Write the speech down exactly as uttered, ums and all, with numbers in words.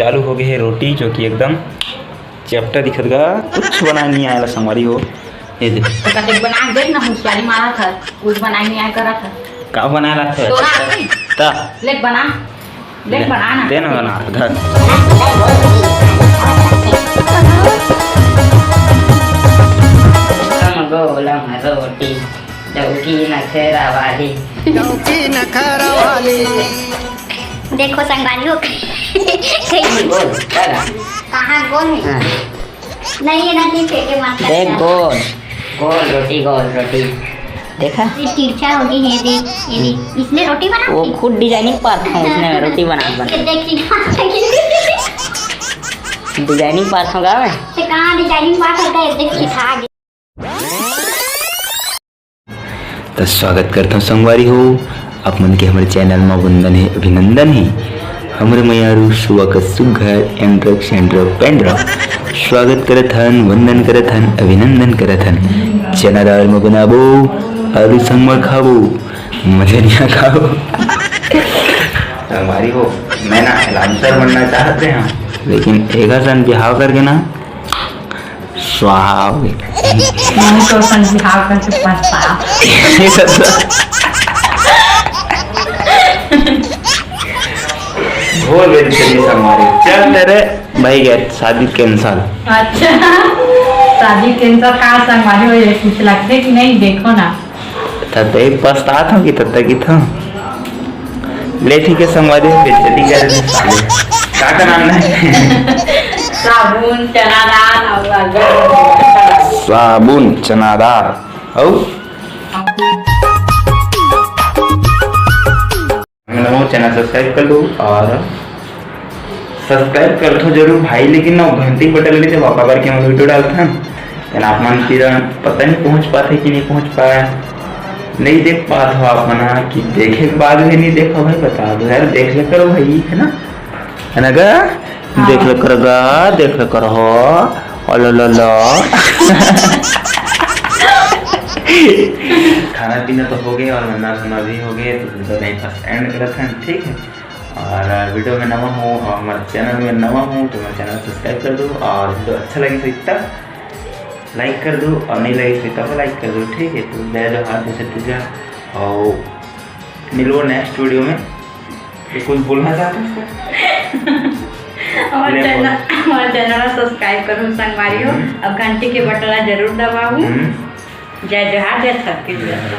चालू हो गए हे रोटी, जो कि एकदम चपटा दिखत गा, कुछ बनाए नहीं आएला संगवारी हो। ये दे। तो कते बना देख ना, होशियारी मारा था, कुछ बनाए नहीं आए करा था। का बनाए ला थे? तोरा आथे? ता। ले बना, ले ले, बना ना। दे ना बना, धर। हम गोलम रोटी, चौकी नखरा वाली। चौकी नखरा वाली। देखो संगवारी हो। गोल, चला। कहाँ गोल है? हाँ। नहीं, ये ना, ठीक है, ये मत कर। देख, गोल। गोल रोटी, गोल रोटी। देखा? ये तिरछा हो गई है, देख, ये देख। इसमें रोटी बना वो के? खुद डिजाइनिंग पार्ट है, इसमें रोटी बना, बना। ये देख, सिखा के। डिजाइनिंग पार्ट होगा मैं। तो कहाँ डिजाइनिंग पार्ट होता है? देख, सिखा के। त स्वागत करथौं संगवारी हो, आप मन के हमर चैनल म वंदन हे, अभिनंदन हे। हमर मयारू सुवा का सुघर एंड्रक सेंड्रक पेंड्रक स्वागत करत हन, वंदन करत हन, अभिनंदन करत हन। चना दाल म बनाबो, आलू संग म खाबो, मजा नहीं खाबो। संगवारी हो, मैं ना अनाउंसर बनना चाहत रहे हूँ, लेकिन एक असन बिहाव करके ना स्वाहा हो गई। नहीं तो अपन बिहाव करके पछताया। घोल बेच के नहीं संगवारी। चल तेरे भाई गए शादी कैंसिल। अच्छा, शादी कैंसिल का संगवारी हो, ये कुछ लगते कि नहीं, देखो ना। तब एक पछतात हूँ कि तब तक ही था। ले ठीक है संगवारी, बेइज्जती कर दे साले। का का नाम है? साबुन, चना दाल और अदरक। साबुन, चना दाल और नमो, चैनल सब्सक्राइब कर लो और सब्सक्राइब करथो जरूर भाई, लेकिन ना घंटी बटन लगे जब आप बार के हम वीडियो डालथन, तेन आप मन तीर पता नहीं पहुँच पाथे कि नहीं पहुँच पाए, नहीं देख पात हो आप मन ह कि देखे के बाद भी नहीं देखो भाई, बता दो यार, देख ले करो भाई, है ना, है ना गा? हाँ। देख ले कर गा, देख ले कर हो, ओलो लो लो। खाना पीना तो हो गए और नहाना धोना भी हो गए, तो वीडियो यहीं पर एंड करत हैं, ठीक है। और वीडियो में नवा हूँ और हमारे चैनल में नवा हूँ तो मेरे चैनल सब्सक्राइब कर दो, और वीडियो अच्छा लगे तो इतना लाइक कर दो, और नहीं लगे तो इतना लाइक कर दो, ठीक है। तो जय जोहार, जय छत्तीसगढ़, और मिलबो नेक्स्ट वीडियो में। तो कुछ बोलना चाहते हो? हमारे ले चैनल, बोल। हमारे चैनल ला सब्सक्राइब करो संगवारी हो, हम्म। और घंटी के बटन ला जरूर दबाओ। हम्म। जय जोहार, जय छत्तीसगढ़।